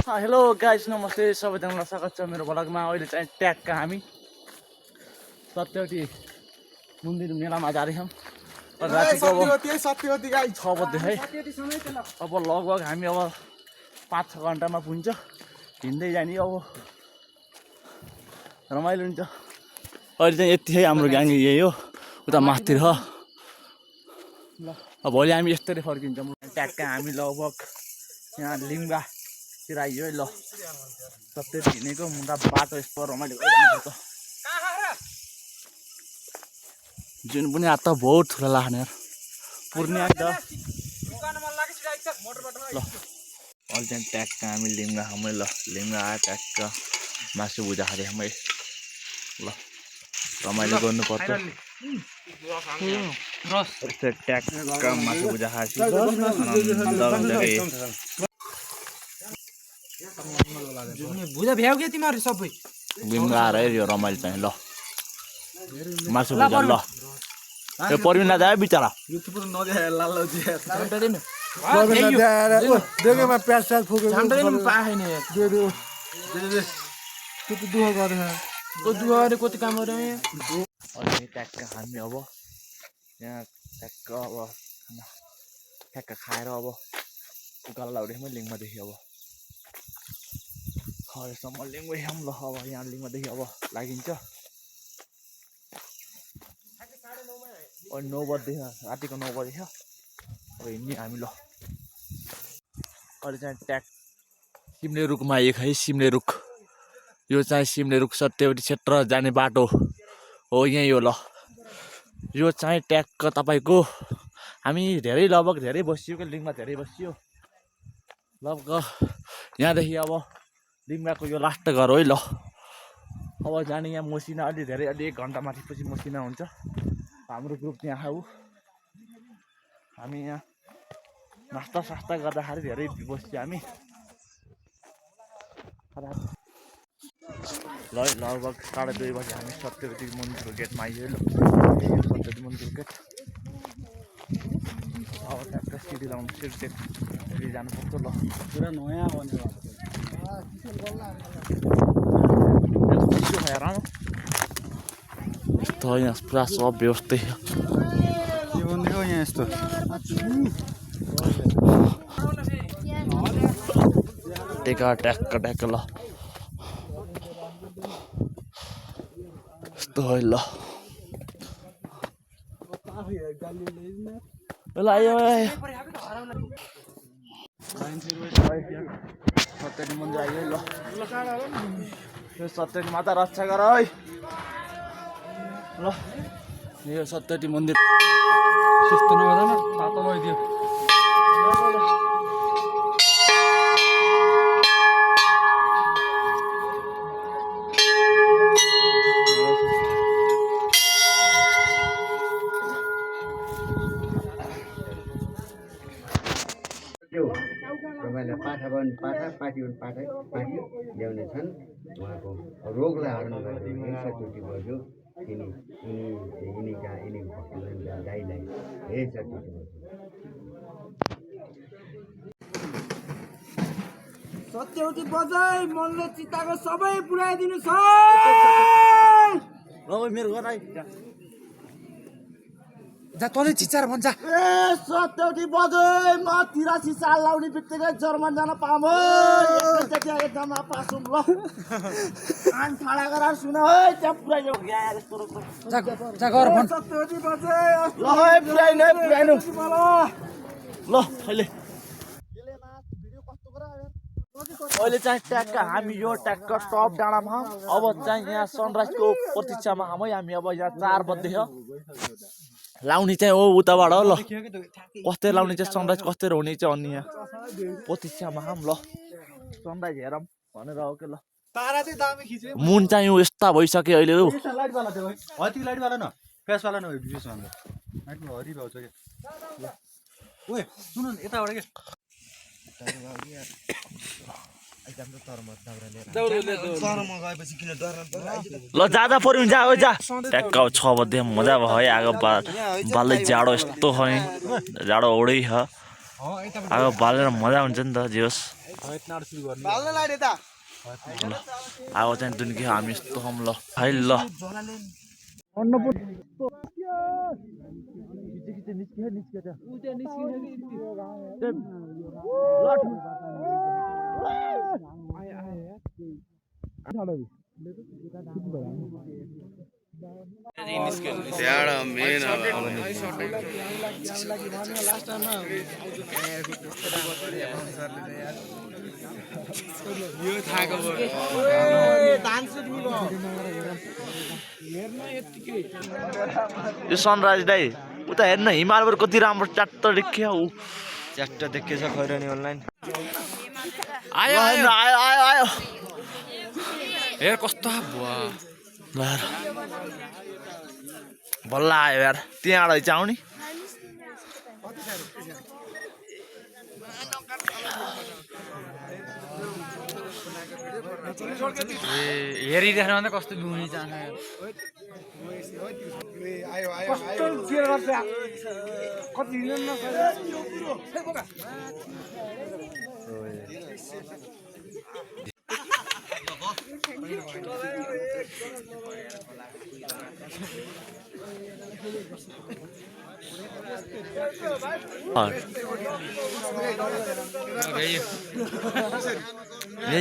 Hello guys, नमस्ते सबैजनालाई स्वागत छ मेरो भ्लगमा। अहिले चाहिँ ट्यागका हामी सत्यवती मन्दिर मेलामा जाँदैछौँ। रातिको अब 6 बज्यो है। अब लगभग हामी अब 5-6 घन्टामा पुग्छ। हिँड्दै जाने अब रमाइलो हुन्छ। अहिले चाहिँ यति है, हाम्रो ग्याङ यही हो, उता माथि हो। अब भोलि हामी यस्तरी फर्किन्छौँ। ट्यागका हामी लगभग यहाँ लिम्बातिर आइयो है। ल सत्य हिँडेको मुदा बाटो यस्तो रमाइलो गरिरहनुपर्छ। जुन पनि आज त बहुत ठुलो लाग्ने पूर्णिया त। ल अहिले चाहिँ ट्यागका हामी लिम्बा खामै। ल लिम्बा आयो, ट्यागका मासु भुजा खाँदै खामै। ल रमाइलो गर्नुपर्छ। ट्यागका मासु भुजा खाएपछि भुजा भ्याउ के तिमीहरू सबै लिम्बा आएर यो रमाइलो चाहिँ। ल मासु भुजा। ल यो पर्मिन जायो बिचरा। देखेमा प्याज स्याज फुकेको कति काम गर्यो अनि ट्याक्क हामी अब यहाँ ट्याक्क अब ट्याक्क खाएर अब उकालो लाउडेमै लिङमादेखि अब खरेसम्म लिङमै ल। अब यहाँ लिङमादेखि अब लागिन्छ। अनि 9 बज्दैछ, रातिको 9 बजेछ। अब हिँड्ने हामी। ल अहिले चाहिँ ट्याग सिमले रुखमा आएको है। सिमले रुख, यो चाहिँ सिमले रुख सत्यवती क्षेत्र जाने बाटो हो, यहीँ हो। ल यो चाहिँ ट्यागको तपाईँको हामी लगभग धेरै बसियो क्या, लिङमा धेरै बसियो लगभग। यहाँदेखि अब लिङमाको यो लास्ट घर हो है। ल अब जाने यहाँ मसिना अलि 1 घन्टा माथिपछि मसिना हुन्छ। हाम्रो ग्रुप यहाँ आऊ, हामी यहाँ नास्ता सास्ता गर्दाखेरि धेरै बस्यो हामी। ल लगभग 2:30 बजे हामी सत्यवती मन्दिरको गेटमा आइयो। ल सत्यवती मन्दिरको गेट। अब ट्याक्क सिडी लाउनु, सिडी जानुपर्छ। ल पुरा नयाँ बनेको चिसो खाएर त यहाँ पुरा सब व्यवस्थै के बनिदिएको यहाँ यस्तो। टेका ट्याक्क ट्याक्क। ल यस्तो है। ल आयो सत्यवती मन्दिर आइयो। ल यो सत्यवती माता रक्षा गर है। ल यो सत्यवती मन्दिर त्यस्तो नगर्दैन, तातो लगाइदियो। तपाईँलाई पाठी ल्याउने छन्। उहाँको रोगलाई हराउनु लागि सत्यवती बज्यो यिनीका गाईलाई हे सत्यवती बज्यो। सत्यवती बजाई मनले चिताको सबै पुऱ्याइदिनु छ। मेरो घर आइ जा तँले चिचार भन्छ। ए सत्यवती बजाई म 83 साल लाउने बित्तिकै जर्मन जान पाऊँ एकदम पासौँ। ल कान ठाडा गरेर सुन है, त्यहाँ पुऱ्याइयो जा घर भन्। सत्यवती बजाई। ल है पुऱ्याइनु। ल अहिले चाहिँ ट्यागका हामी यो ट्यागका टप डाँडामा। अब चाहिँ यहाँ सनराइजको प्रतीक्षामा है हामी। अब यहाँ 4 बज्दै छ। लाउने चाहिँ हो उताबाट हो। ल कस्तै लाउने चाहिँ सनराइज कस्तै हुने चाहिँ अनि यहाँ प्रतीक्षामा हम। ल सनराइज हेरौँ भनेर हो के। ल मुन चाहिँ यो यस्ता भइसक्यो अहिले। लाइटवाला थियो है, लाइटवाला न प्यासवाला न लाइटमा हरि भाउ छ क्या। ओए सुन न यताबाट के ल जाँदा पर्यो जा हो जा। ट्याक्क 6 बजे मजा भयो है। आगो बाल्दै जाडो यस्तो खै जाडो औडै छ। आगो बालेर मजा हुन्छ नि त। जे होस् भाल्न लाडे त अब चाहिँ दुनिकी हामी यस्तो हम ल है ल यो सनराइज दाइ उता हेर्न हिमालबाट कति राम्रो च्याट्ट देखियो ऊ च्याट्ट देखेछ खैरनी अनलाइन आयो आयो आयो आयो आयो हेर कस्तो भुवा ल हेर बल्ल आयो यार त्यहाँबाट चाहिँ आउने हेरिरहेर अन्त कस्तो बिउनी चाहन्छ कस्तो के गर्छ कति हिँड्न नसक्छ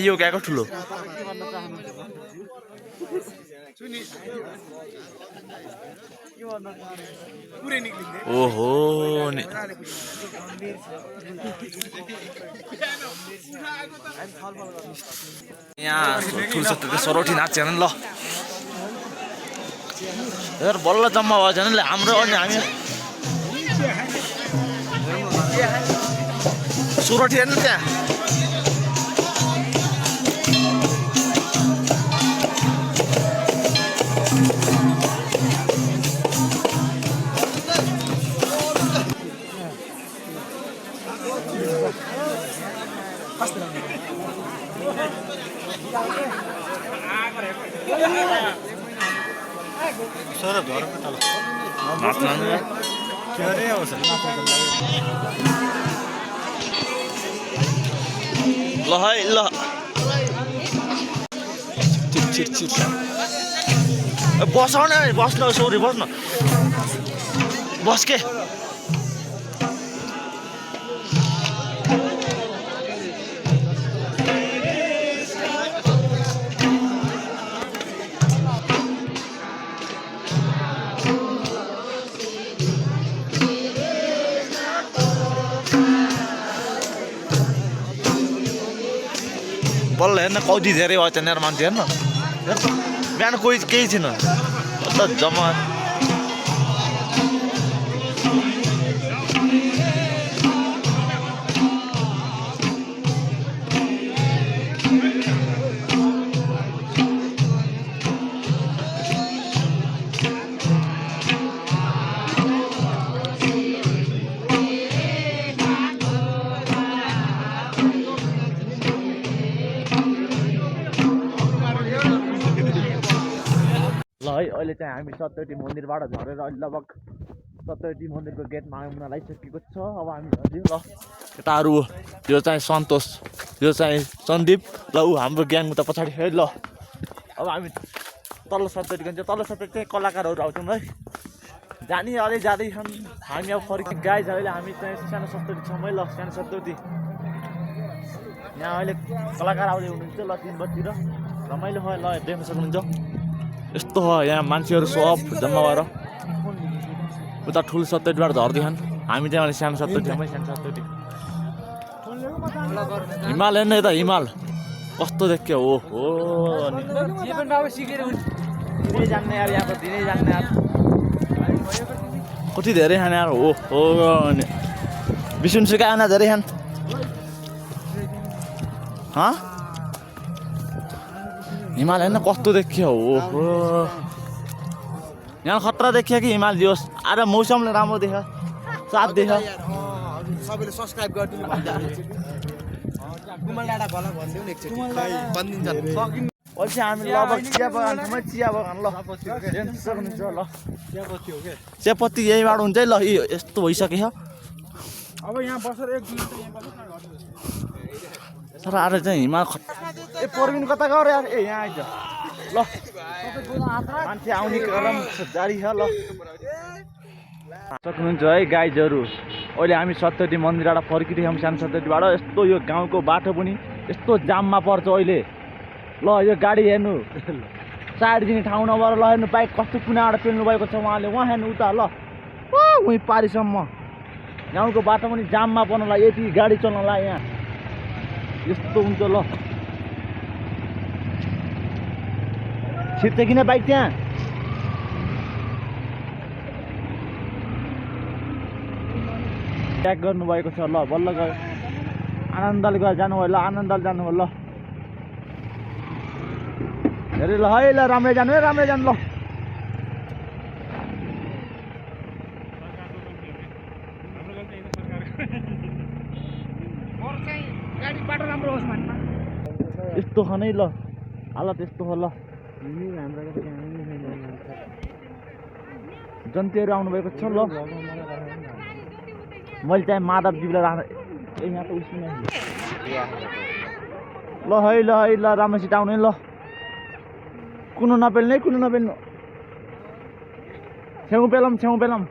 यो गएको ठुलो ओहो नि यहाँ ठुलो त्यो सरोठी नाच्छ नि ल हेर बल्ल जम्मा भयो भने हाम्रो अनि हामी सुरोठी हेर्नु त्यहाँ ल है ल बसाउन बस्न सौरी बस्न बस के बल्ल हेर्न कौदी धेरै भयो त्यहाँनिर मान्छे हेर्न बिहान कोही केही छैन त जम्मा ल है अहिले चाहिँ हामी सत्यवती मन्दिरबाट झरेर अहिले लगभग सत्यवती मन्दिरको गेटमा आउन लागिसकेको छ अब हामी झर्दिउँ ल केटाहरू यो चाहिँ सन्तोष यो चाहिँ सन्दीप ल ऊ हाम्रो ग्याङ उता पछाडि है ल अब हामी तल्लो सत्यवती गन्छ तल्लो सत्यवती चाहिँ कलाकारहरू आउँछौँ है जाने अलि जाँदैछन् हामी अब फर्किन्छ गाइज अहिले हामी चाहिँ सानो सत्यवती छौँ है ल सानो सत्यवती यहाँ अहिले कलाकार आउँदै हुनुहुन्छ ल 3 बजीतिर रमाइलो भयो ल देख्न सक्नुहुन्छ यस्तो हो यहाँ मान्छेहरू सब जम्मा भएर उता ठुलो सत्यवतीबाट झर्दैछन् हामी चाहिँ अहिले सानो सत्यवती है सानो सत्यवती हिमाल हेर्न यता हिमाल कस्तो देख्यो ओहो दिनै जान्ने यार यहाँको दिनै जान्ने यार कति धेरै खाने यार हो बिसुन सुकाएन धेरै खान हिमाल हेर्न कस्तो देखियो ओहो यहाँ खतरा देखियो कि हिमाल दियोस् अरे मौसमले राम्रो देख्यो साथ देख्यो सबैले सब्स्क्राइब गरिदिनु गुमल डाँडा भला भनिदिउ न एकचोटि बन्दिन्छ पछि हामी लगभग चिया बगानसम्म चिया बगान ल सक्नुहुन्छ ल चियापत्ती यहीँबाट हुन्छ है ल यस्तो भइसक्यो अब यहाँ बसेर एक दिन तर आज चाहिँ हिमाल ए परबिन कता गयो यार ए यहाँ आइज ल मान्छे आउने क्रम जारी छ ल सक्नुहुन्छ है गाइजहरू अहिले हामी सत्यवती मन्दिरबाट फर्किरहेको छौँ सानो सत्यवतीबाट यस्तो यो गाउँको बाटो पनि यस्तो जाममा पर्छ अहिले ल यो गाडी हेर्नु साइड दिने ठाउँ नभएर ल हेर्नु बाइक कस्तो कुनाबाट पेल्नु भएको छ उहाँले वहाँ हेर्नु उता ल उहीँ पारिसम्म गाउँको बाटो पनि जाममा पर्नलाई यति गाडी चल्नलाई यहाँ यस्तो हुन्छ ल छिर्छ किन बाइक त्यहाँ ट्याग गर्नुभएको छ ल बल्ल गयो आनन्दले गएर जानुभयो ल आनन्दले जानुभयो ल हेरे ल है ल राम्रै जानु है राम्रै जानु ल यस्तो छ नै ल हालत यस्तो हो ल जन्तीहरू आउनुभएको छ ल मैले चाहिँ माधवजीलाई राख्नु ए यहाँ त उसी नै ल है ल राम्रोसित आउने ल कुनु नपेल्ने छेउ पेलम